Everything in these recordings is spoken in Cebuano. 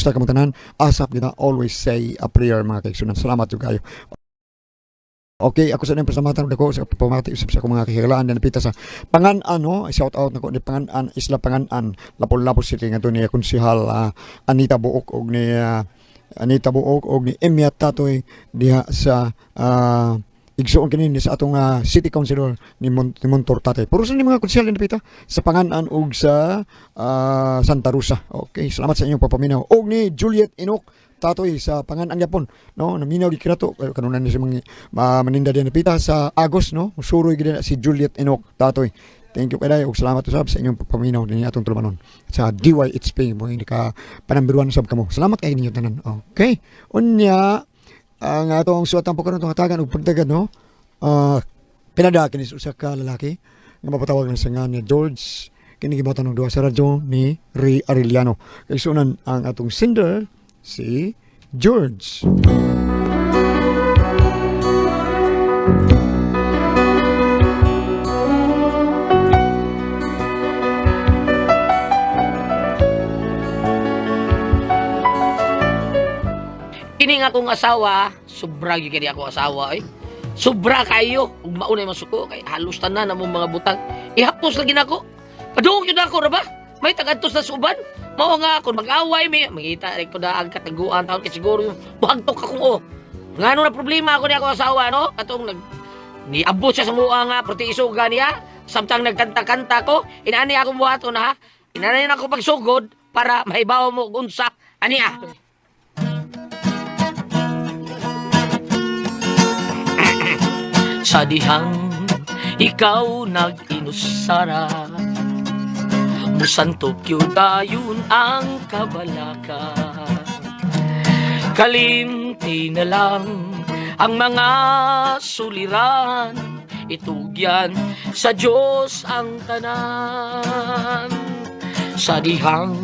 Kumusta kamo tanan? Asap kita, always say a prayer, mga kaigsunan. Salamat jud kayo. Okay, ako sa inyong pasalamatan dako sa pamati usab sa akong mga kahigalaan na napita sa Pangan-an, no? Shout out nako ni Pangan-an, Isla Pangan-an, Lapu-Lapu City, ngadto ni Konsihal Anita Buok og ni Anita Buok og ni Emya Tatoy diha sa igsuon kini ni sa atong City Councilor ni Montor Tatay. Puro sa ni mga konsehal ni napita sa Pangan-an og sa Santa Rosa. Okay, salamat sa inyong papaminaw. Og ni Juliet Inok Tatoy sa Pangan-an yapon, no? Naminaw di kinato kanunan ni sa mga maninda diha napita sa Agos, no? Suroy gid na si Juliet Inok Tatoy. Thank you kay og salamat usab sa inyong paminaw dinhi atong tulumanon sa DYHP mo hindi ka panambiruan sab kamo. Salamat kay ninyo tanan. Okay. Unya ang atong suwatan po karon itong hatagan og pagdagad, no? Pinada kini sa usa ka lalaki nga mapatawag na sa nga ni George, kini gibuhatan og duha sa radyo ni Ray Arellano. Kay sunan ang atong sender si George. Kini nga akong asawa, sobra gyud kini ako asawa ay. Sobra kayo, ug maunay masuko kay halos tanan among mga butang. Ihapos lagi nako. Padung gyud ako ra ba? May tagadtos na suban. Mao nga kung mag-away mi, mangita rin ko na ang kataguan taon kay siguro yung buhagtok akong oh. Ngano na problema ako ni ako asawa, no? Katong nag niabot siya sa mua nga proti isuga niya. Samtang nagkanta-kanta ko, inaani ako buhaton ha. Inaani na ako pagsugod para mahibaw mo kung unsa ani ah. Sa dihang ikaw nag-inusara, musantok yun dayon ang kabalaka. Kalimti na lang ang mga suliran, itugyan sa Diyos ang tanan. Sa dihang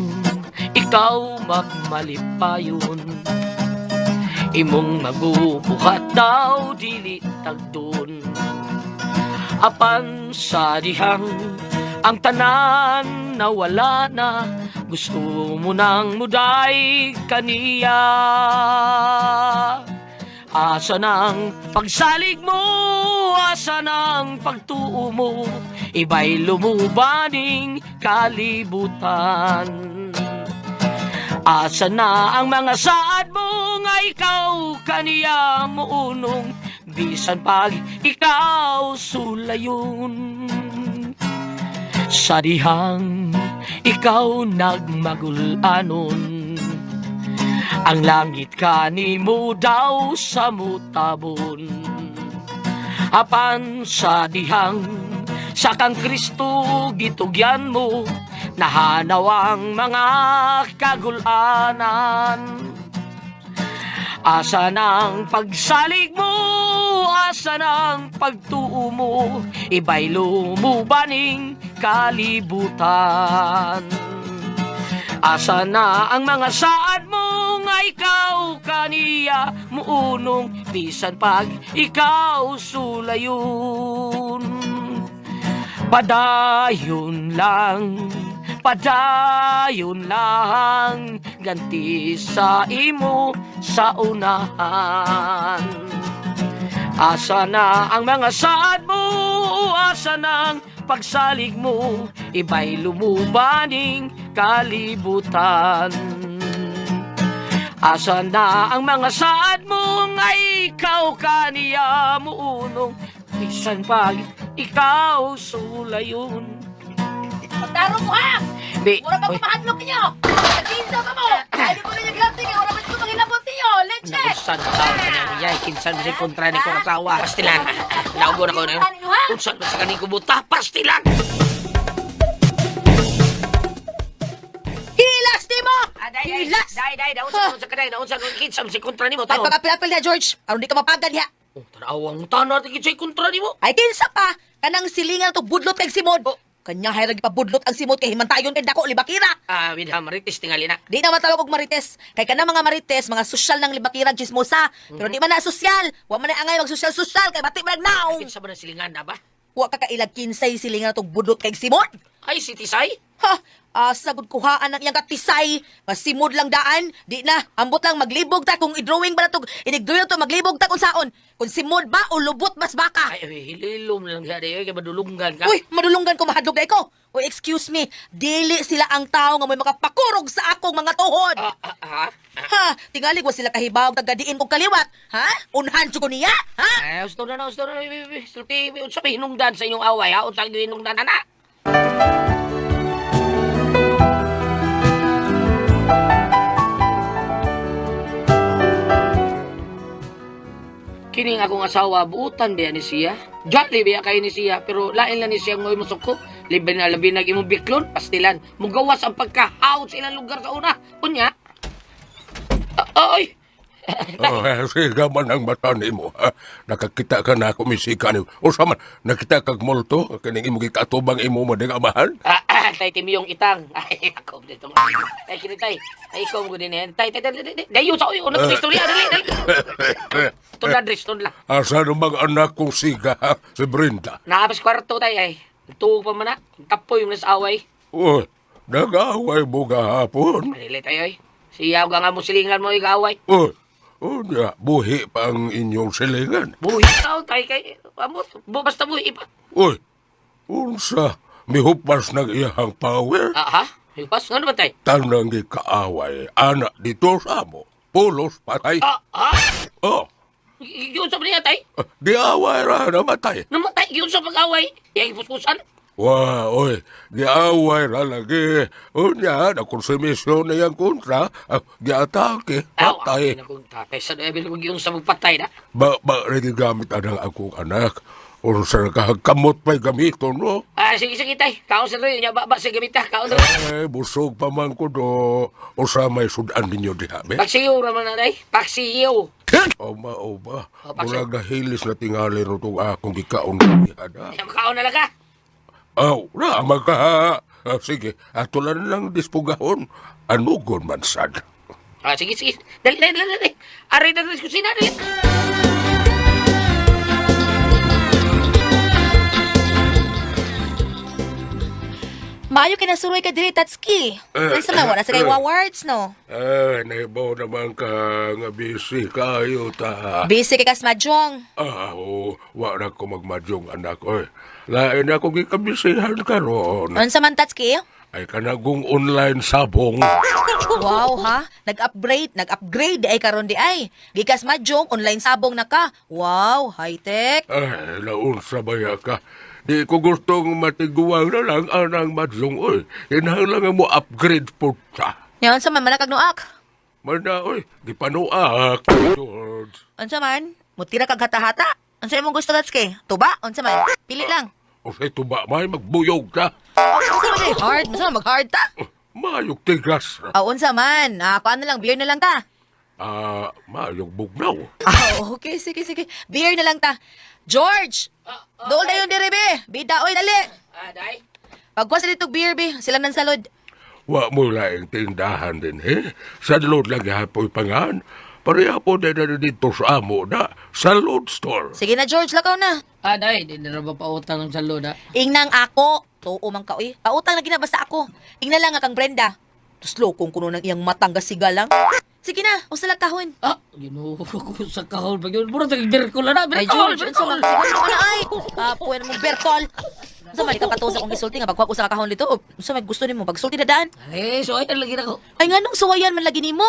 ikaw magmalipayon, imong magubuhat daw dili tagdon. Apan sa dihang ang tanan na wala na, gusto mo nang muday kaniya. Asa ng pagsalig mo, asa ng pagtuo mo, iba'y lumubaning kalibutan. Asa na ang mga saad mo nga ikaw kaniya muunong, bisan pag ikaw sulayon. Sa dihang ikaw nagmagulanon, ang langit kanimo daw sa mutabon. Apan sa dihang sa kang Kristo gitugyan mo, nahanaw ang mga kagulanan. Asa ng pagsalig mo, asa ng pagtuo mo, iba'y lumubaning kalibutan. Asa na ang mga saad mo nga ikaw kaniya muunong, bisan pag ikaw sulayon. Padayon lang, ganti sa imo sa unahan. Asa na ang mga saad mo, asa na ang pagsalig mo, iba'y lumubaning kalibutan. Asa na ang mga saad mo nga ikaw kaniya muunong, bisan pag ikaw sulayon. Pagtaro mo ha! Di, Mura pa oy, ko mahadlok ninyo! Nagkinsa ka mo! Ay, di ko na yung grabting Mura pa ko manghilabot ninyo! Leche! Nausan ka tao ka niya, kinsan mo siya kontra ni kong asawa. Pastilan, naugo na ko na yun. Unsan mo sa kaning kubuta, pastilan! Hilas di mo! Ah, Hilas! Day, day, naunsan mo sa kaday, naunsan mo, kinsan mo siya kontra ni mo, Ay, tao. pag-apil-apil na, George! Aron di ka mapagad diha! Oh, tanawang tanan, kinsan kontra ni mo. Ay, kinsa pa! Kanang silingan to budlot kay Simon! Oh. Kanya hayrag ipabudlot ang simot kay himantayon kay dako libakira. Ah, winha, marites, tingali na. Di na matawag og marites. Kay kanang mga marites, mga sosyal ng libakira chismosa. Pero di man na sosyal. Wa man na angay mag sosyal-sosyal kay bati man naong. Kinsa ba na silingan na ba? Wa ka kailag kinsay silingan tong budlot kay Simon. Ay, si Tisay. Ha! Asa gud kuhaan ang iyang katisay. Masimod lang daan. Di na. Ambot lang maglibog ta kung i-drawing ba na to. Inig-drawing to maglibog ta kung saon. Kung simod ba o lubot mas baka. Ay, ay, hililom lang siya di, kay madulunggan ka. Uy, madulunggan ko mahadlok dai ko. Uy, excuse me. Dili sila ang tao nga may makapakurog sa akong mga tuhod. Ah, ah, ah. Ha, tingali ko sila kahibaw tagadiin kog kaliwat. Ha? Unhan jud ko niya? Ha? Ay, gusto na na, gusto na. Sulti, unsa may hinungdan sa inyong away, ha? Unsa may hinungdan, ana? Kining akong asawa, buutan biya ni siya. Jolly biya kayo ni siya, pero lain lang ni siya ngoy musuko. Libre na labi nag imong biklon, pastilan. Mugawas ang pagkahaot sa ilang lugar sa una. Unya. Ah, ay! Oh, siga man ang mata nimo. Ha? Nakakita ka na ako misika nimo. O sa man, nakita kag multo, kining imong gikatubang imo mo ding amahan. Ah, ah, tay timiyong itang. Ay, ako dito. Ay, kini tay. Ay, ikaw mo din yan. Tay, tay, tay, tay, tay. Dayo sa uyo. Una istorya. Dali, dali. Tunda, Dres, tunda. Asa namang anak kong siga, ha? Si Brenda. Naapas kwarto, tay, ay. Tuog pa man na. Tapoy mo na sa away. Oh, nag-away mo gahapon. Dali, tay, ay. Siya, nga mo silingan mo, ikaaway. Oh, unya, buhi pa ang inyong silingan. Buhi ka, tay, kay. Amot, basta buhi pa. Uy, unsa, mihupas ng iyahang power. Ah, ha? Hipas? Nga naman, tay? Tanang gikaaway, anak dito sa mo. Pulos patay. Ah, ha? Oh, Giyon sa niya, tay? giaway ra namatay. Namatay, giyon sa pag-away. Iyang ipuspusan. Wah, oy, giaway ra lagi. Unya, nakonsumisyon na iyang kontra, ah, giatake, Aw, patay. ay, naku, tatay, sa doon, kung giyon sa magpatay na. Ba, ba, rin gamit anang akong anak. Unsa nakakamot pa'y gamiton, no? Ah, sige, sige, tay. Kaon sa rin. Ba, ba, sige, gamita. Kaon sa rin. Eh, busog pa man ko do. Usa may sudan ninyo diha, be. Paksiyo raman na, tay. Paksiyo. Oma, oma. Oh, paksi- Murag nahilis na tingali ro tong akong gikaon diha na. Kaon na lang ka. Aw, na, magka. Ah, sige, ato lang lang dispugahon. Anugon man sad. Ah, sige, sige. Dali, dali, dali, dali. Aray na rin kusina, dali. Maayo kay nasuroy ka diri Tatski. Ay sa wala sa kay awards no. Eh, naibaw naman ka nga busy kayo ta. Busy kay kas mahjong. Ah, oo, wa na ko magmadyong anak, oy. Lain ako gikabisihan karon. Unsa man Tatski? Ay kanagong online sabong. Wow ha, nag-upgrade, nag-upgrade ay karon di ay. Gikas mahjong online sabong na ka. Wow, high-tech. Ay, naunsa ba ya ka? Di ko gustong matiguang na lang anang madlong, oy. Kinahanglan mo upgrade po ta. Nya unsa man manakag noak? Mana, oy, di panuak, George. Unsa man? Mutira kag hata-hata. Unsa imong gusto Tatski? Tuba? Unsa man? Pili lang. O sa tuba, may magbuyog ta. Oh, unsa man kay hard? Unsa man mag-hard ta? Mayog tigas. Ah, unsa man? Ah, kuan na lang, beer na lang ta. Ah, mayog bugnaw. Ah, okay, sige, sige. Beer na lang ta. George! Dool na yun diri, be. Bida, oy, dali. Ah, day. Pagkuha sa ditong beer, be. Sila nang salod. Wa mo laing tindahan din, eh. Sa load lang hapoy pangan. Pareha po din na dito sa amo na sa load store. Sige na, George, lakaw na. Ah, day. Di na ba pautang ng salo na? Ingnang ako. Tuo man ka, oy. Pautang na ginabasta ako. Ingna lang nga kang Brenda. Tuslo kung kuno ng iyang matang gasiga lang. Sige na, usa lang kahon. Ah, ginoo ko sa kahon. Pag yun, mura tagig berkol na. Ay, Berkol, George, unsa berkol. man? Sige na, ay. Kapoy na mong berkol. Unsa man ka patuo sa akong gisulti nga pagkuha ko sa kahon dito? O, unsa may gusto nimo pagsulti na daan? Ay, so ay, lagi na ko. Ay nganong suwayan man lagi nimo?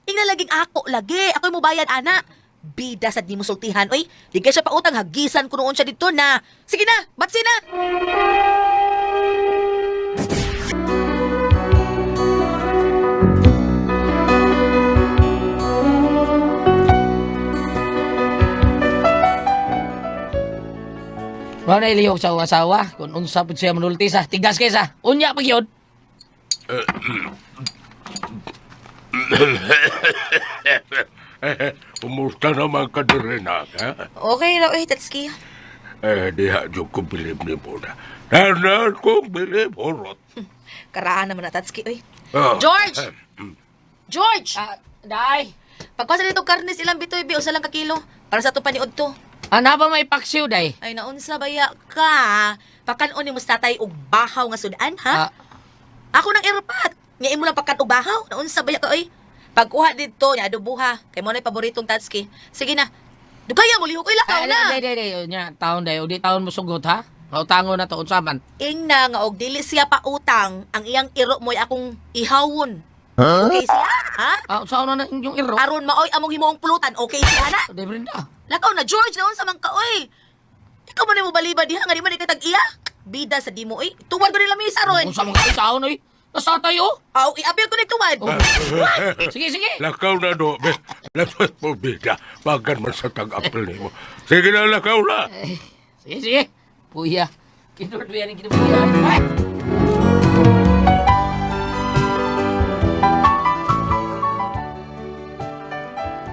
Ingna laging ako lagi. Ako'y mubayad ana. Bida sad nimo sultihan oy. Di kay siya pautang hagisan ko noon siya dito na. Sige na, batsi na. Mao na ilihok sa akong asawa. Kung unsa po siya manulti sa tigas kay sa. Unya pag yun. Eh, kumusta naman ka diri na, ha? Okay ra oy, Tatski. Eh, diha jud ko bilib ni mo na. Tanan kong bilib, horot. Karaan naman na Tatski oy. Oh. George! George! Ah, day. Pagkuha sa dito karnes ilang bitoy bi usa lang ka kilo para sa atong paniud to. Ana ba may paksiw, day? Ay naunsa baya ka? Pakan-on nimo sa tatay og bahaw nga sudan ha? Ah, Ako nang irapat. Nga imo lang pagkat og bahaw. Naunsa ba ya ka oy? Pagkuha didto nya adobuha. Kay mo na paboritong tatski. Sige na. Dugaya mo lihok oy, lakaw Ay, na. Day, day, day. Nya, taon day. O di taon mo sugot, ha? Mautango na to. Unsa man. Ingna nga og dili siya pautang, ang iyang iro mo'y akong ihawon. Okay siya? Ha? Ah, unsa na yung iro? Aron maoy among himuong pulutan, okay siya na? Day, Brenda. Lakaw na George, naunsa man ka oy. Ikaw man mo baliba diha nga di man ikay tag-iya. Bida sa dimo oy. Tuwad ko nila misa ron. Unsa man ka taon, oy? Nasa tayo? Aw, iapil ko ni tuwad. Oh. Sige, sige. Lakaw na do. Be, lakaw mo bida. Bagan man sa tag-apil nimo. Sige na, lakaw na. Sige, sige. Puya. Kinurot yan ang kinupuya. Ay!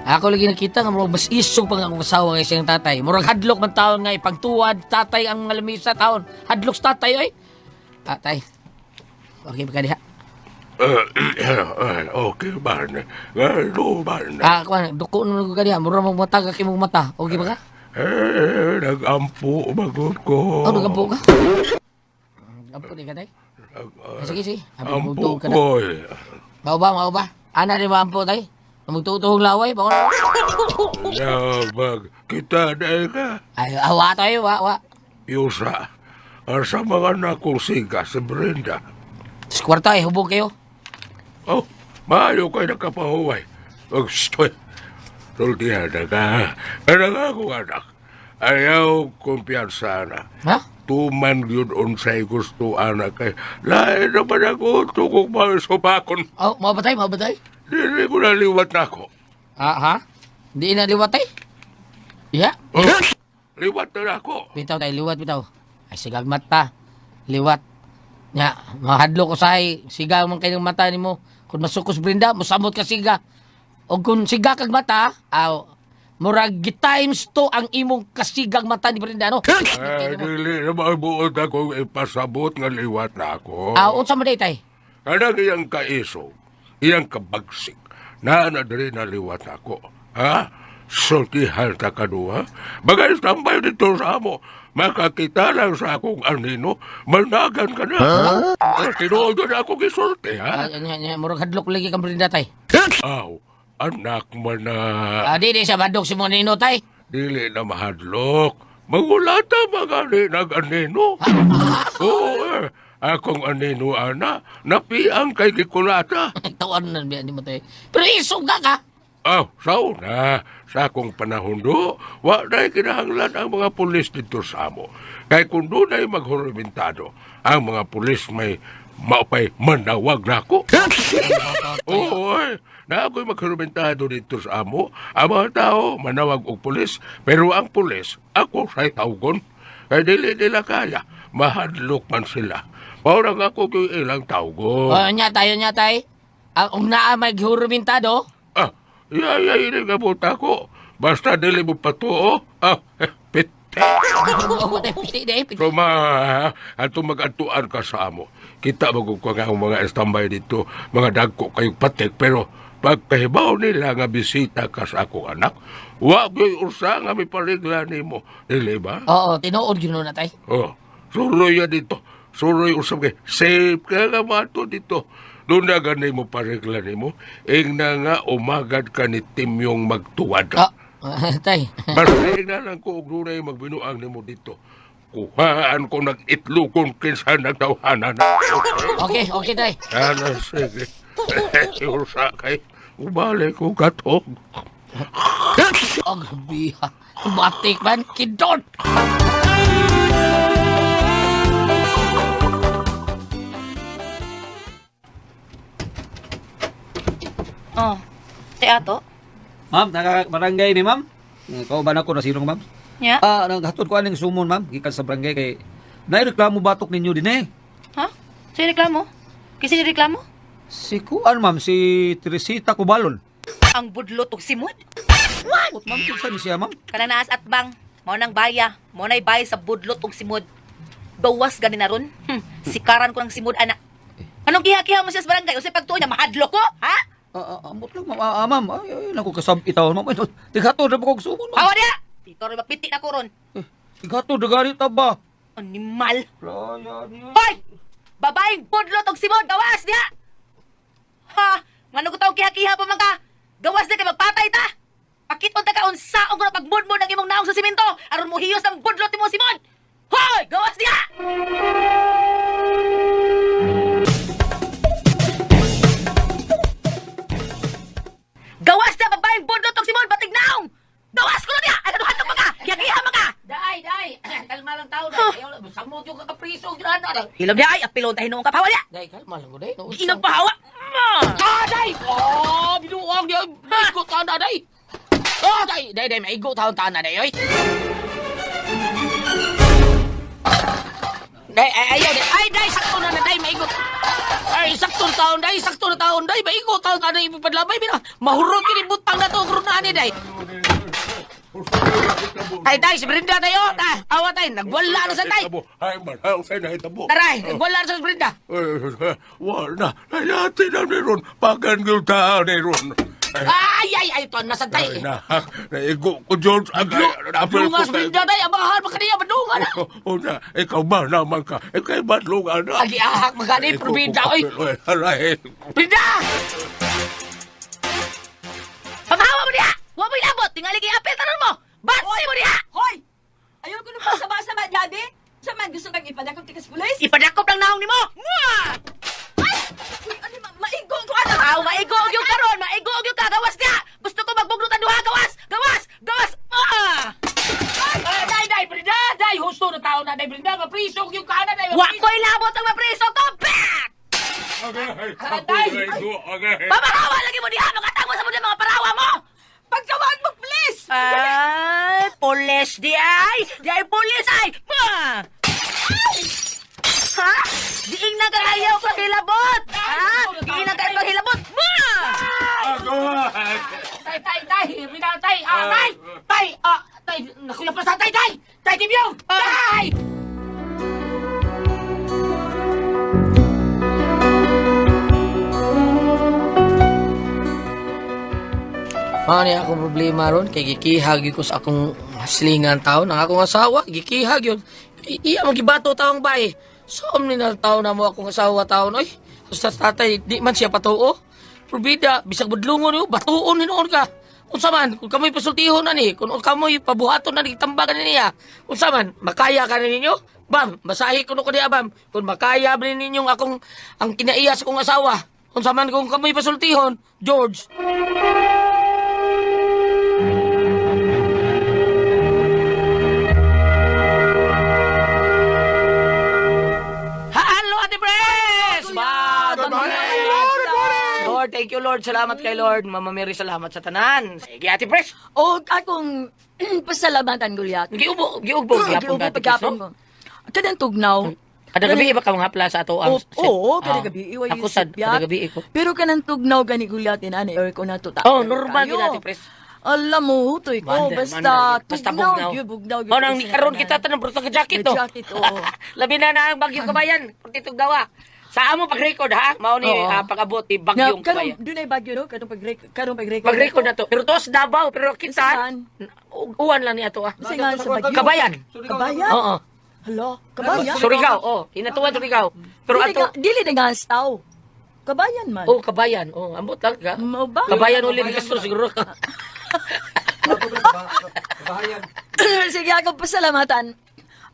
Ako lagi nakita nga murag mas isog pa nga akong asawa kay siyang tatay. Murag hadlok man taon nga ipagtuwad tatay ang mga lamisa taon. Hadlok sa tatay oy. Tatay. Okay ba ka diha? Okay ba na? Ano ba na? Ah, kuan duko naman ko ka diha. Murag magmata ka kay mong mata. Okay ba ka? Eh, nagampo magod ko. Oh, nagampo ka? Gampo di ka tay. Ah, sige, sige. Ampo Ampo ka na. ko. Eh. Mao ba, mao ba? Ana di ba ampo tay? Magtutuhong laway ba? Nabag, kita na ka. Ay, awa tayo, wa, wa. Yusa, sa mga anak kong siga, si Brenda. Sa kwarta eh, hubog kayo. Oh, maayo kay nakapahuway. Gusto, tultihan na ka. Anak ako anak. Ayaw kumpiyansa na. Ha? Tuman yun unsay gusto anak kay. Lain naman ako tukok mga supakon. Oh, mao ba tay, mao ba tay? Dili ko naliwat na ako. Ah, ha? Di na liwat tay? Ya? Oh, liwat na ako. Bitaw tay, liwat bitaw. Ay, sigag mata. Liwat. Nya, mahadlo ko sahay. Siga man kayong mata nimo. Kung masukos Brenda, musamot ka siga. O kung siga kag mata, aw, murag times to ang imong kasigag mata ni Brenda, no? Ay, dili na mabuot akong ipasabot nga liwat na ako. Ah, unsa man day tay? Kanang iyang kaisog, iyang kabagsik, na na diri na liwat ako. Ha? Sultihan ta kaduha. Bagay tambay dito sa amo. Makakita lang sa akong anino, managan ka na. Ha? Tinuod na ako gisulti, ha? Ah, nya, nya, murag hadlok lagi kang Brenda tay. Aw, anak man na Ah, di di siya madok si Monino tay. dili na mahadlok. Mangulata mga ni nag-anino. Oo, eh. Akong anino, ana, napiang kay gikulata. Tawan na biya ni mo tay. Pero isog ka ka. Aw, sao na. Sa akong panahon do, wa na'y kinahanglan ang mga pulis dito sa amo. Kay kung doon ay maghuramentado, ang mga pulis may maupay manawag na ako. Oo, ay. Na ako'y maghuramentado dito sa amo. Ang mga tao manawag og pulis, pero ang pulis, ako sa'y tawgon. Kay dili nila kaya, mahadlok man sila. Maurang ako kay ilang tawgon. Oh, nya tayo nya tay. Ang ah, naa may gihurmentado. Ah, iya, iya, ini kabuta ko. Basta dili mo patuo. Ah, eh, pite. Oo, tay, piti day, piti. So, ma, ato mag-atuan ka sa amo. Kita mo kung ang mga standby dito, mga dagko kayong patik, pero pagkahibaw nila nga bisita ka sa akong anak, wa ko'y usa nga mipaligla nimo. Dili ba? Oo, tinuod gyud na tay. Oh, suroy ya dito. Suroy usab kay safe ka nga mato dito. Doon na gani mo paregla nimo. Ingna nga umagad ka ni Timyong magtuwad. Ah, tay. Basta ingna lang ko og dunay magbinuang nimo dito. Kuhaan ko nag-itlokon kinsa nagtawhanan. Okay, okay tay. Ana sige. Usa kay ubalik ko katog. Oh, grabe ha. Batik man, kidot. Oh. Si ato? Ma'am, taga barangay ni ma'am. Kauban ako nasilong ma'am. Nya? Ah, naghatod ko aning sumon ma'am gikan sa barangay kay naireklamo batok ninyo din eh. Ha? Sino reklamo? Kasi reklamo? Si kuan ma'am, si Teresita Cubalon. Ang budlot og simod? What? Ma'am, kinsa ni siya ma'am? Kanang naas at bang, mao nang baya, mao nay baya sa budlot og simod. Gawas gani na ron. Sikaran ko ng simod ana. Anong giha-giha mo siya sa barangay? Unsay pagtuon niya mahadlok ko, ha? Ah, ah, ambot lang ma'am. Ah, ah, ma'am, ay, ay naku kasab itaw ma'am. Ay, Tighatod na ko og sumon ma'am. Awa diha. Ikaw rin mapiti na ko ron. Eh, Tighatod na gani ta ba? Animal. Laya niya. Hoy! Babaeng budlot og simod, gawas diha! Ha! Ngano ko taong kiha-kiha pa man ka? Gawas diha kay magpatay ta! Pakiton ta ka unsaon ko na pagmudmod ang imong naong sa simento aron mo hiyos ang budlot nimo simod! Hoy! Gawas diha! Gawas diha babaeng budlot og simod batig naong! Gawas ko na diha! Ay kaduhan pa ka! Kiha-kiha man ka! Day, day. Kalma lang tao, day. Ayaw lang. Samot yung kakapriso. Ginana, day. Hilom diha ay apilon ta hinuon ka pahawa diha! Day, kalma lang ko, day. Ginang pahawa! Ah, day! Oh, binuang niya. Maigo taon na, day. Oh, day, day, day. Maigo taon taon na, day, oy. Day, ay, ayaw, day. Ay, day, sakto na na, day. Maigo. Ay, sakto na taon, day. Sakto na taon, day. Maigo taon na, day. Ipapadlabay, bina. Mahurot kini butang na to. Kurunaan ni, day. Ay, day, si Brenda tayo. Ta, awa tay. Nagwala na sa tay. Ay, man, ay, nahitabo. Taray, nagwala na sa Brenda. Eh, wala. Nayati na ni Ron. Pagan yung tao ni Ron. Ay, ay, ay, ito, nasa tay. Ay, na, naigo ko, George. Agay, napil Dungas ko Brenda, day. Abahan, makaniya, madungan na. Una, ikaw ba naman ka? Ikaw ba lunga na? Agi ahak magani, Brenda, oy. Aray. Brenda! Pamahawa mo diha! Wa mo ilabot! Tingali kay apel tanon mo! Batsi mo diha! Hoy! Ayaw ko nung pasama-sama, Daddy! Sa man gusto kang ipadakop tikas pulis? Ipadakop lang naong nimo! Mwah! Ay! Uy, ano, maigo ko ano? Aw, maigo og yung karon, maigo og yung kagawas diha! Gusto ko magbugnutan duha, gawas! Gawas! Gawas! Ah! Ay, day, day, Brenda, day. Husto na tao na, day, Brenda. Mapriso yung kaana, day. Wa ko ilabot ang mapriso ko! Back! Agay, Aray. naigo, agay. Pamahawa lagi mo diha! Makatangwa sa mo diha mga parawa mo! Pagkawag mo, please! Ay, pulis di ay! Di ay pulis ay! Ma! Ha? Diing na kaayaw paghilabot! Ha? Diing na kaayaw paghilabot! Ma! Agay. Tay, tay, tay. Brenda, tay. Ah, tay. Tay, ah, tay. Nakuya pa sa tay, tay. Tay, Timyong. Tay! Mao ni akong problema ron kay gikihag gyud ko sa akong silingan taon ang akong asawa gikihag yun. Iya man gibato taong bae. So ni na taon na mo akong asawa taon oy. Sa tatay di man siya patuo. Probida bisag budlungon yo batuon hinuon ka. Unsa man kung kamoy pasultihon ani kung kamoy pabuhaton ani tambagan niya. Unsa man makaya ka ni ninyo? Bam, masahi kuno ko diha bam. Kung makaya ba ninyo akong ang kinaiya sa akong asawa. Unsa man kung kamoy pasultihon, George. Hello, Ate Pres! Ba, Good morning, Lord! Good morning! Lord, thank you, Lord. Salamat kay Lord. Mama Mary, salamat sa tanan. Sige, Ate Pres. O akong pasalamatan, Gulyat. Giubo, giubo, gyapon Giubo ka, Ate Pres, pagkapon no? ko. Kanang tugnaw. Kada gabi, iba ka mga plaza ato ang... Oo, oo, kada Ah. gabi. Iwa Ako sad, kada gabi ko. Pero kanang tugnaw gani Gulyat, inani, or ko na to. Oh, normal yun, Ate Pres. Alam mo, hutoy ko. Mander, Basta mander. Basta tugnaw, bugnaw. gyud, bugnaw. gyud Oh, nang sa karon tanan. kita tanang bruto ka jacket May to. jacket, oo. Labi na na ang Bagyong Kabayan, pagtitog dawa. Sa amo pag-record ha, mao ni Oo. pag-abot ni Na, Bagyong karon Kabayan. dunay bagyo no, karong pag karong pag-record. Pag-record na to. Pero to sa Davao, pero kita Saan? uwan lang ni ato ah. Kasi nga sa bagyo. Kabayan. Kabayan? Oo. Hala, kabayan. Surigao, oh, hinatuan Surigao. Pero dili ato, dili na nga staw. Kabayan man. oh, kabayan, oh, ambot lang ka. Mao ba? Kabayan uli ni Castro siguro ka. Sige, ako pasalamatan.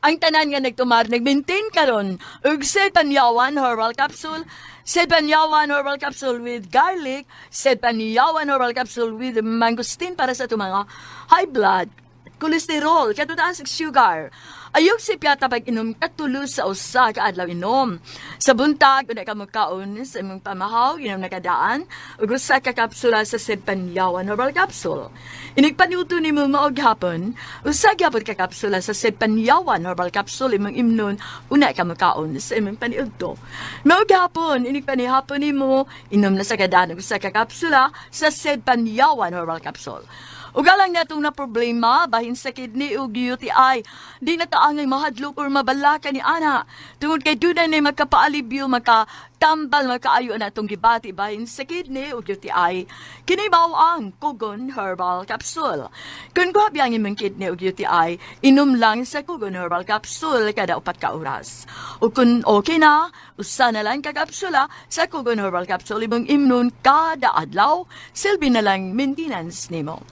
Ang tanan nga nagtumar, nag-maintain karon og Sepanyawan Herbal Capsule, Sepanyawan Herbal Capsule with garlic, Sepanyawan Herbal Capsule with mangosteen para sa itong mga high blood, cholesterol, katutaas sugar. Ayog si piyata pag inom katulo sa usa ka adlaw inom. Sa buntag, una ka magkaon sa imong pamahaw, inom na kadaan, ug usa ka kapsula sa Sepanyawan Herbal Capsule. Inigpanuto nimo maog hapon, usa gyapon ka kapsula sa Sepanyawan Herbal Capsule imong imnon, una ka magkaon sa imong paniudto. Maog hapon, inigpanihapon nimo, inom na sa kadaan ug usa ka kapsula sa Sepanyawan Herbal Capsule. Ug alang natong na problema bahin sa kidney ug UTI, di na taangay mahadlok or mabalaka ni ana. Tungod kay dunay na makapaalibyo, makatambal, makaayo na atong gibati bahin sa kidney ug UTI. Kini mao ang Kugon Herbal Capsule. Kung grabe ang imong kidney ug UTI, inom lang sa Kugon Herbal Capsule kada 4 ka oras. Ug kung okay na, usa na lang ka kapsula sa Kugon Herbal Capsule imong imnon kada adlaw, silbi na lang maintenance nimo.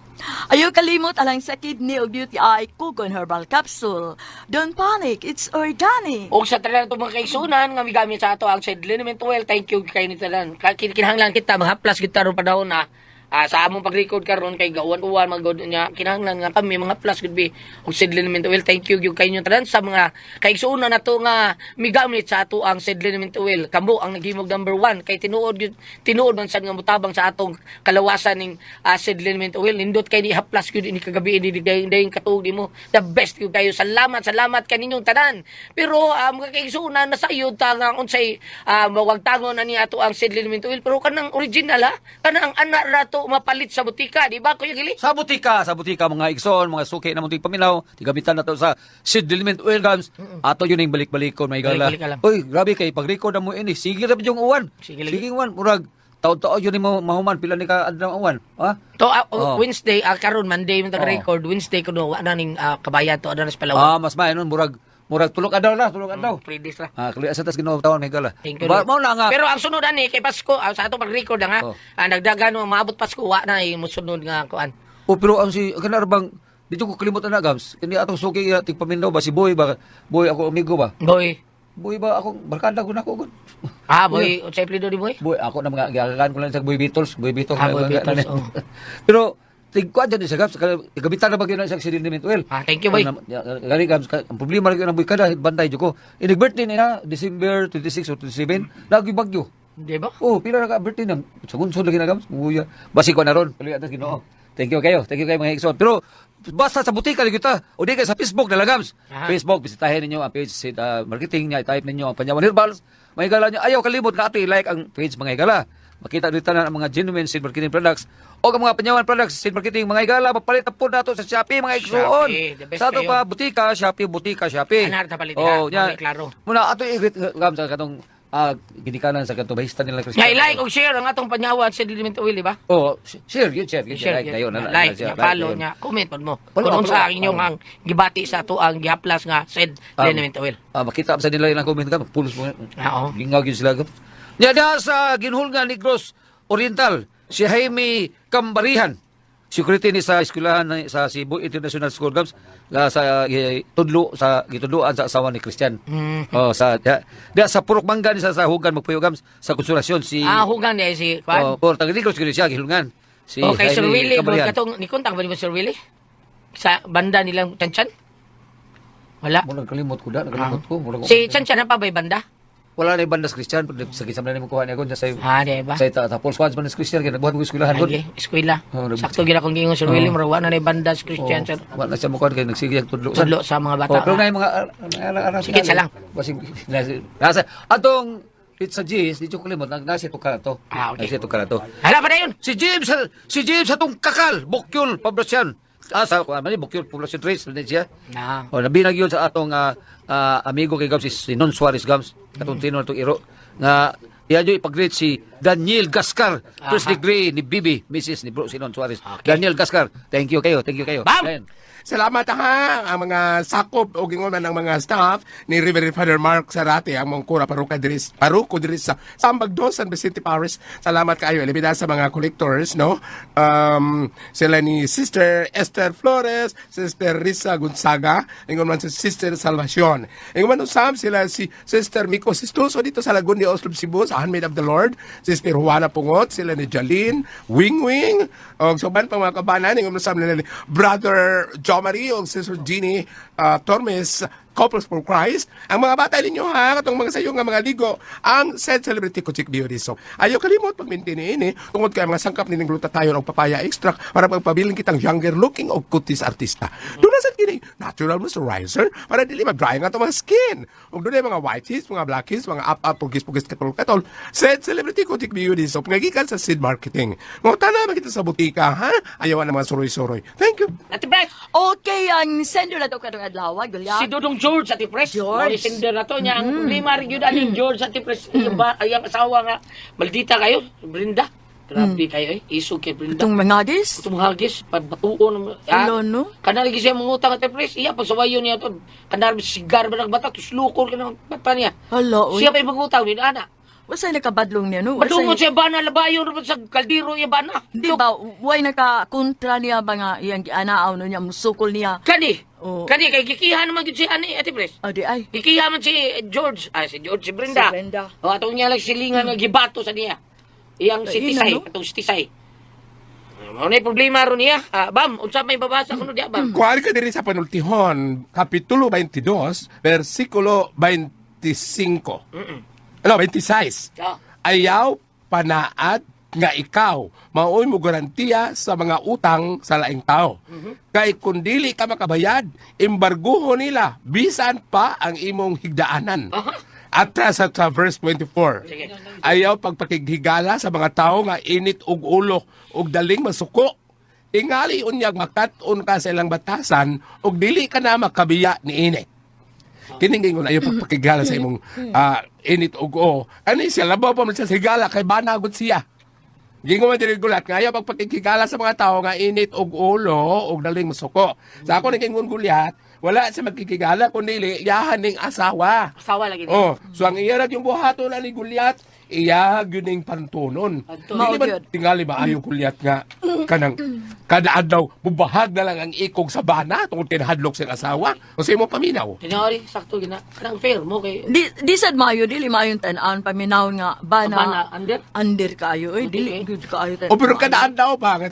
Ayaw kalimot alang sa kidney ug UTI, Kugon Herbal Capsule. Don't panic, it's organic. Og sa tanan itong mga kaigsunan nga migamit sa ato ang seed liniment oil, thank you kay ni tanan. Kinahanglan kita mahaplas kita ron panahon na sa among pag-record karon kay gauwan-uwan magod niya, kinahanglan nga kami mga plus gud bi og seed liniment oil. Thank you gyud kay tanan sa mga kaigsuonan nato nga migamit sa ato ang seed liniment oil. Kamo ang naghimog number one kay tinuod gyud, tinuod man sad nga motabang sa atong kalawasan ning seed liniment oil. Nindot kay ni haplas gyud ini kagabi ini dayong katuog nimo. The best gyud kayo. Salamat, salamat kaninyong tanan. Pero mga kaigsuonan, nasayod ta nga unsay mawagtangon na ni ato ang seed liniment oil, pero kanang original ha, kanang anak rato mapalit sa butika, di ba, Kuya Gili? Sa butika, mga igsoon, mga suki na munting paminaw, tigamitan na to sa seed liniment oil, gams. Ato yun yung balik-balikon, may gala. Balik-balik ka lang. Uy, grabe kay pag-record na mo ini, sige ra yung uwan. Sige lagi. Sige uwan, murag taon-taon yun mo mahuman pila ni ka adlaw ang uwan. Ha? To Oh. Wednesday, karon Monday man record, Wednesday kuno wa na ning kabayan to adana sa Palawan. Ah, mas may nun murag murag tulok adlaw na, tulok adlaw. 3 days ra. Ah, kali asa tas Ginoo tawon may gala. Thank you, Ba, Lord. mao na nga. Pero ang sunod ani kay Pasko, sa atong pag-record nga, nagdagan mo maabot Pasko wa na eh, musunod nga kuan. Oh, pero ang si kana bang dito ko kalimutan na, gams. Kini atong suki nga tigpaminaw ba si Boy ba? Boy ako amigo ba? Boy. Boy ba ako barkada ko nako gud. Ah, boy, unsay apelyido ni Boy? Boy ako na mga giagakan ko lang sa Boy Beatles, Boy Beatles. Ah, Boy Beatles, oh. Pero tigkuan dyan sa gams, gamitan na ba gyud na sa liniment oil? Ah, thank you, Boy. Gani gams, ang problema lagi ng Boy kada bantay jud ko. Inig birthday niya December 26 or 27, lagi bagyo. Di ba? Oh, pila na ka birthday na. Sa gunsod lagi na gams. Nguya. Basi ko na ron. Pali atas Ginoo. Thank you kayo. Thank you kayo mga igsoon. Pero basta sa butika lagi kita. O di kay sa Facebook na lang, gams. Aha. Facebook, bisitahin ninyo ang page sa marketing niya, i-type ninyo ang Panyawan Herbals. Mga higala niyo, ayaw kalimot nga ato i-like ang page, mga higala. Makita dito na ang mga genuine seed marketing products o ang mga Panyawan products seed marketing, mga higala, mapalit na po nato sa Shopee, mga igsoon. Shopee, the best Sa ato kayo. pa butika, Shopee, butika, Shopee. Anar ta palit Oh, ha. nya. Okay, klaro. Muna ato i-greet gams sa katong ginikanan sa katong bahista nila Christian. Nga i-like og share ang atong Panyawan seed liniment oil, di ba? Oh, share yun, share yun, Share, like dayon, na, like, share, niya, follow dayon. niya, comment pod mo. Follow, Kung unsa follow. ang inyong ang gibati sa ato ang gihaplas nga seed liniment oil. Ah, makita sa nila ilang comment ka, pulos mo. Ah, oo. Lingag yun sila. Nya da sa Ginhulga Negros Oriental, si Jaime Cambarihan. Security ni sa eskwelahan sa Cebu International School Gams sa tudlo sa gitudloan sa asawa ni Christian. Oh, sa da sa Purok Mangga ni sa Hugan magpuyo gams sa Konsolasyon si Ah, hugan niya si Oh, kuan. por taga Negros gyud siya Ginhulngan. Si Okay, Sir Jaime Willie, bro, Cambarihan. katong ni kontak ba ni mo Sir Willie? Sa banda nilang Chanchan? Wala. Mo nagkalimot ko da, nagkalimot ko. Murag- Si Chanchan na pa ba'y banda? Wala na yung bandas Christian, pero sa kisam na nimo kuha niya kon sa Ah, di ba? sa ta Paul Squads man Christian kay nagbuhat mo eskwelahan kon. Ay, eskwela. Oh, Sakto gina kong giingon Sir Willie, murag wala na yung banda sa Christian sir. Wala na siya mukuha kay nagsige ang tudlo. Tudlo sa mga bata. Oh, pero na yung mga mga Sige, siya lang. Basig nasa atong Pizza G's, di ko kalimot, nasa ito ka to. Ah, okay. Nasa ito ka to. Hala pa na yun. Si James atong Kakal, Bukyol, Poblacion. Ah, sa kuan man ni Bukyol Poblacion 3, siya. Na. Oh, nabinag yun sa atong amigo kay Gams, si Non Suarez Gams, katong tinor atong iro nga iya nyo ipag-greet si Daniel Gascar, first degree ni Bibi, Mrs. ni Bro si Non Suarez. Okay. Daniel Gascar, thank you kayo, thank you kayo. Bam! Ayan. Salamat ha ang mga sakop o gingon man ang mga staff ni Reverend Father Mark Sarate ang mong kura paruka diri paruko diri sa Sambag Dos, San Vicente Parish. Salamat kaayo labi na sa mga collectors, no. Sila ni Sister Esther Flores, Sister Risa Gonzaga, ingon man si Sister Salvacion. Ingon man usab sila si Sister Miko Sistoso dito sa Lagun de Oslob Cebu sa Handmaid of the Lord, Sister Juana Pungot, sila ni Jalene, Wing Wing, og sa uban pang mga kabanan, ingon man usab nila ni Brother Jomari og Sister Jeannie Tormes. Couples for Christ. Ang mga bata ninyo ha, katong mga sayo nga mga ligo, ang Said Celebrity Kojik Beauty Soap. Ayaw kalimot pag-maintain ini tungod kay ang mga sangkap nining glutathione og papaya extract para pagpabilin kitang younger looking og kutis artista. Doon na sad kini natural moisturizer para dili mag-dry ang atong mga skin. Ug dunay mga whiteheads, mga blackheads, mga up-up, pugis-pugis, katol-katol. Said Celebrity Kojic Beauty Soap nga gikan sa Seed Marketing. Mangutana man kita sa butika ha. Ayaw na mga suroy-suroy. Thank you. Ate Pres, Okay, ang sender na to karong adlaw, Gulyat. si Dodong George, Ate Pres. George. George. Sender na to niya. Ang problema rin yun, aning George, Ate Pres. Iyang ba, iyang asawa nga, maldita kayo, Brenda. Grabe kayo eh. Isog kay Brenda. Itong mga gis. Itong hagis, pabatuon. Ano, no? Kana lagi siya mangutang, Ate Pres. Iya, pagsawayon niya to. Kana sigar ba ng bata, tuslukor ka ng bata niya. Hala, oy. Siya pa mangutang, ni ana. Wasay nakabadlong niya, no? Wasay- Madungon siya bana, labayon naman sa kaldero iya bana. Di ba, way nakakontra niya ba nga iyang gianaaw no niya, musukol niya. Kani, Oo. kani, kay gikiha naman gyud si ani, Ate Pres. O di ay. Gikiha man si George, ay si George, si Brenda. Si Brenda. O, atong niya lang silingan nga gibato sa niya. Iyang si Ay, Tisay, ano? atong si Tisay. Mao na problema ron niya. Ah, bam, unsa may babasa kuno diya, bam? Kuan ka diri sa panultihon, Kapitulo 22, versikulo 25. Ano, 26. Ah. Ayaw panaad nga ikaw maoy mo garantiya sa mga utang sa laing tao. Kay kung dili ka makabayad, embarguho nila bisan pa ang imong higdaanan. Atras sa verse 24. Sige. Ayaw pagpakighigala sa mga tao nga init og ulo ug daling masuko. Tingali unyag makat-on ka sa ilang batasan ug dili ka na makabiya niini. Kining ingon ayaw pagpakigala sa imong init og o. Ani siya labaw pa man siya sa higala kay banagod siya. Gingon man diri gulat nga ayaw pagpakigala sa mga tao nga init og ulo ug daling masuko. Sa ako ni ingon gulyat, wala siya magkikigala kun dili yahan ning asawa. Asawa lagi niya. Oh, so ang iya ra yung buhaton na ni Gulyat, iya gyud ning pantunon. Pantunon. Dili Mao man gyud. tingali ba ayo Gulyat nga kanang kada adlaw mubahag na lang ang ikog sa bana tungod kay nahadlok sa asawa. O sa imo paminaw. Tinori, sakto gina. Kanang fair mo kay Di, di sad maayo, dili maayong tan-an, paminaw nga, bana, Bana, under? Under kaayo, oy, dili Okay. good kaayo. O pero kada adlaw ba ang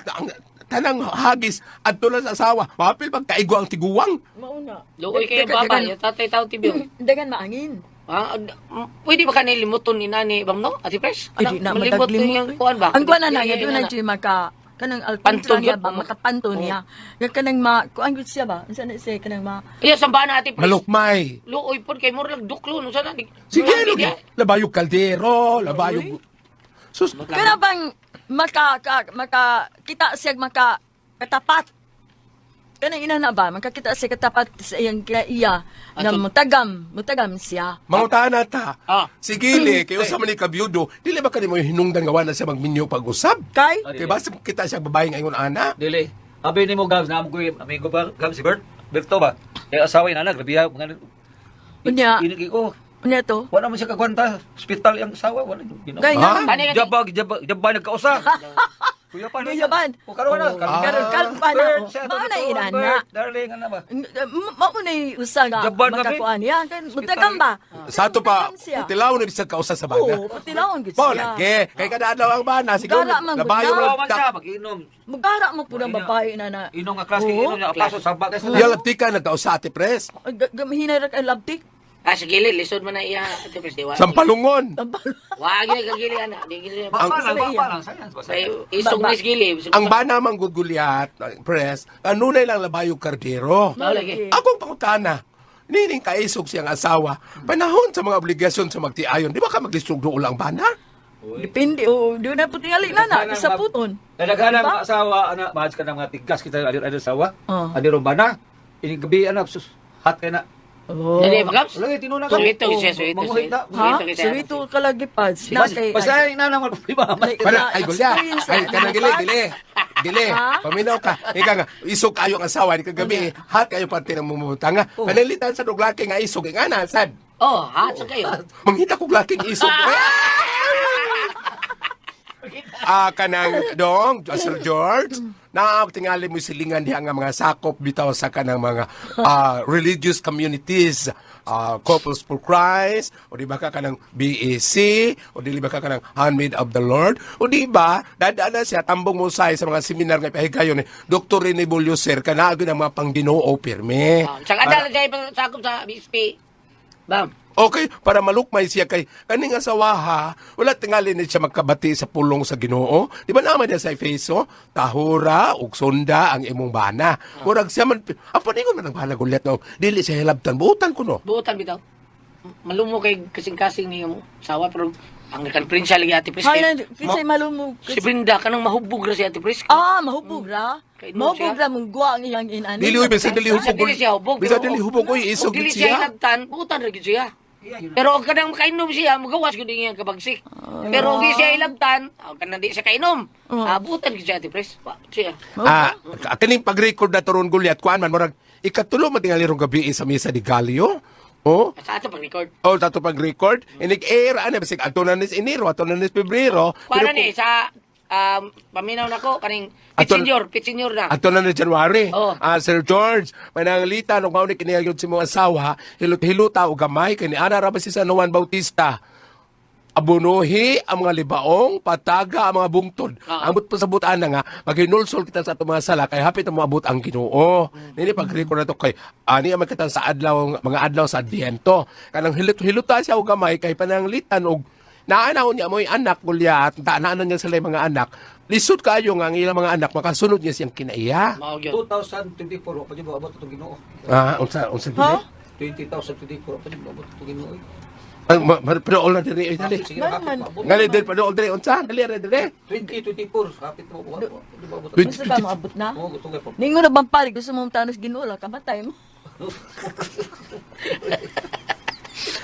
tanang hagis adto lang sa asawa, maapil pagkaigo ang tiguwang. Mauna. Luoy kay baba, ya tatay tao tibyo. Dagan maangin. Ah, pwede ba kanil limuton ni nani bam no? Ate Pres? Ay, di na Malimot madaglimot. yung kuan ba? Ang kuan na na, Iya, doon na iya, siya maka kanang Panto alkontra niya gyud, ba, oh. makapanto niya. Nga kanang ma, kuan gyud siya ba? Unsa na siya kanang ma, Iya sambana Ate Pres. Malukmay. Luoy pod kay murag duklo no sana. Sige, lugi. Labayog kaldero, labayog. Sus, kana bang maka, ka, maka kita siya maka katapat. Kanang ina na ba, makakita siya katapat sa iyang iya na Ato- mutagam, mutagam siya. mangutana ta. Ah. Sige, le, kayo sa man ni kabyudo, dili ba kanimo yung hinungdan nga wala siya magminyo pag-usab? Kay Kay basta kita siya babae ngayon ana. Dili. Abi nimo Gabs na ko yung amigo ba Gabs si Bert. Berto ba? Kay asawa yun anak, grabe ha, mga Unya. Inigi ko. unya to. Wala man siya kagwanta. Hospital yung asawa, wala. Kay Ha? nga Jabag, jabag, jabag nagkausa. Kuya pa na. Kuyaban. O karon na. Oh, karon kalpa na. Bert, siya, Mao na totoo, inana. Bert, Darling, ano ba? Mao na usa nga Jaban kami. makakuan niya. Mutagam ba? Sa ato pa, Mutagam siya. tilaw na bisag kausa sa bana. Oo, patilaon gud Mao siya. lagi, kay kada adlaw ang bana siguro Gara man gud labayo na. Wala lang man ta. siya, mag-inom. Mugara mo po ng babae na na. Inom nga klase, Oo. inom niya. Apaso, sabak. Yalabti ka nagkausa ate pres. Ay, Gamhinay ra kay labtik. Ah, sige, lisod man na iya Ate Pres. Di wa. Sampalungon. Wa gyud kagili ana. Di gili. Baba lang, baba lang. Sayang, Say isog Baba. ni gili. Ang bana man gud gulyat, pres, kanunay lang labayo kardero. Mao lagi. Akong pangutana, nining kaisog siyang asawa, panahon sa mga obligasyon sa magtiayon, di ba ka maglisog dool ang bana? Depende o di na po tingali na na sa puton. Nadaghanan Diba? mga asawa, ana, mahal ka ng mga tigas kita, adir adir asawa. Oh. Adir bana. Ini gabi, ana, sus, hat kay na. Oh. Dili ba Gabs? Lagi, tinuna ka. Suwito siya, suwito. Manguhit na. Ha? Suwito kita. Suwito ka lagi pads. Na kay Basta ay na naman problema. Para, ay gulya, ay kanang gili, gili, gili, Ha? paminaw ka. Ika nga, isog kayo ang asawa, di kagabi, hat kayo parte ng mumutanga. Panalitan sa duglaki nga isog, nga na, sad. Oh, ha, sa kayo. Manghita kog laking isog. Ah, kanang dong, Sir George, naa tingali mo silingan diha nga mga sakop bitaw sa kanang mga religious communities, Couples for Christ, o di ba ka kanang BAC, o di ba ka kanang Handmaid of the Lord, o di ba dadaan na siya tambong mo sa mga seminar nga ipahigayon ni Dr. Rene Bolyoser kana gyud ang mga pangginoo pirmi. Ah, Tsaka dala siya ipasakop sa BSP. Bam. Okay, para malukmay siya kay kaning asawaha, wala tingali ni siya magkabati sa pulong sa Ginoo. Di ba naman niya sa Efeso, tahura ug sunda ang imong bana. Murag siya man apan ingon man ang bahala gulyat no. Dili siya hilabtan buutan kuno. Buotan bitaw. Malumo kay kasing-kasing niya mo. Sawa pero ang nakan-prinsya lagi Ate Pris. Hay Kay, na, kinsay malumog. si Brinda kanang mahubog ra si Ate Pris. Ah, mahubog ra. Kay no Mahubog siya. ra mong guwa ang iyang inani. Dili uy bisan dili Bisan hubog. dili siya hubog. Bisan pero dili hubog oy isog kung dili gid siya siya. hilabtan, buotan ra gyud siya. Pero og kanang makainom siya, magawas gyud iyang kabagsik. Pero og di siya hilabtan, og kanang di siya kainom, buotan gyud siya Ate Pris. Wa siya. Ah, kaning pag-record na turon gulyat kuan man murag ikatulo man tingali rong gabi sa misa di Galio. Oh, Sa ato pag-record. Oh, tato pag-record, inig-air, ano, bisig, ato na nis Enero, ato na nis Pebrero. Kuan na ni sa paminaw nako kaning Pit Senior na. Ato na ni January. Oo. Ah, Sir George, mananglita nung kauni kiniyayod si mong asawa, hilot-hiluta o gamay kay ni ana ra ba si San Juan Bautista. Abunuhi ang mga libaong, pataga ang mga bungtod. Oo. Ambot pa sa butaan na nga, maghinulsol kita sa atong mga sala, kay hapit na moabot ang Ginoo. Nini pag-record na to kay ani ang kita sa adlaw, mga adlaw sa Adviento. Kanang hilot-hiluta siya og gamay kay pananglitan og naanaw niya mo'y anak gulyat, taanaan niya sila yung mga anak. Lisod kayo nga ang ilang mga anak makasunod niya siyang kinaiya. Mao gyud. 2024, wa pa jud moabot atong Ginoo. Ah, unsa unsa Ha? dili? 20,024, wa pa jud moabot atong Ginoo. eh. Ay, pero all na diri ay dali. Sige na, Man, man. hapit moabot. Ngali dili pa all diri unsa? Dali ra dili. 2024, hapit mo wa pa jud moabot. Twenty- Gusto ka maabot na? Oo, gusto ko. Ningon na bang pare, gusto mong tanos Ginoo, kamatay mo.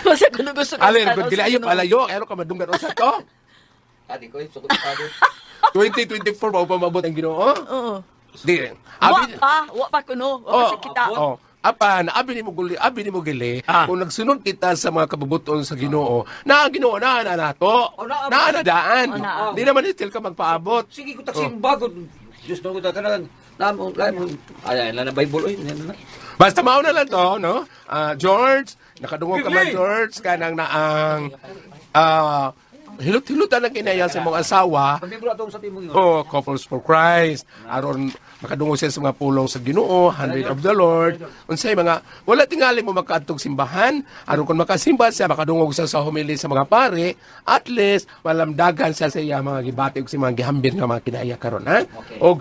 Basta kung gusto ka Alin, tanos gud dili ayo Ginoo. palayo, kaya ka madunggan unsa to? Adi ko, sukod pa doon. 2024 ba pa maabot ang Ginoo? Oo. Di. Wa Abi pa, wa pa kuno. Wa pa Oh, sa kita. Oh. Apan, abi nimo guli, abi nimo gili, kung nagsunod kita sa mga kabubuton sa Ginoo, na ang Ginoo na na nato. Oh, naa- Na na daan. Oh, naa. Di naman still ka magpaabot. Sige ko taksimba ko. Diyos no ko kanang namo lain mo. Ay ay na Bible oy na na. Basta mao na lang to, no? Ah, George, nakadungog ka man Bibli! George kanang naang hilot-hilutan ang kinaya sa mong asawa. Pamibro atong sa timong yun. Oh, Couples for Christ. Aron makadungog siya sa mga pulong sa Ginoo, Handmaid of the Lord. Unsay mga wala tingali mo makaadtog simbahan, aron kung makasimba siya makadungog siya sa homily sa mga pare, at least malamdagan siya sa iya mga gibati ug sa mga gihambin nga mga kinaya karon ha. Okay. Og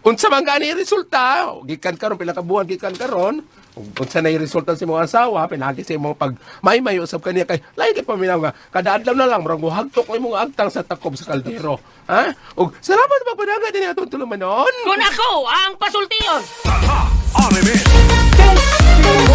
unsa man gani resulta, gikan karon pila ka buwan gikan karon, ug unsa na resulta sa imong asawa, pinagi sa imong pag maymay usab kaniya kay lain kay paminaw nga kada adlaw na lang murag mohagtok ang imong agtang sa takob sa kaldero. Ha? Ug salamat pagpadagan dinhi atong tulumanon. Kun ako ang pasultion. RMN.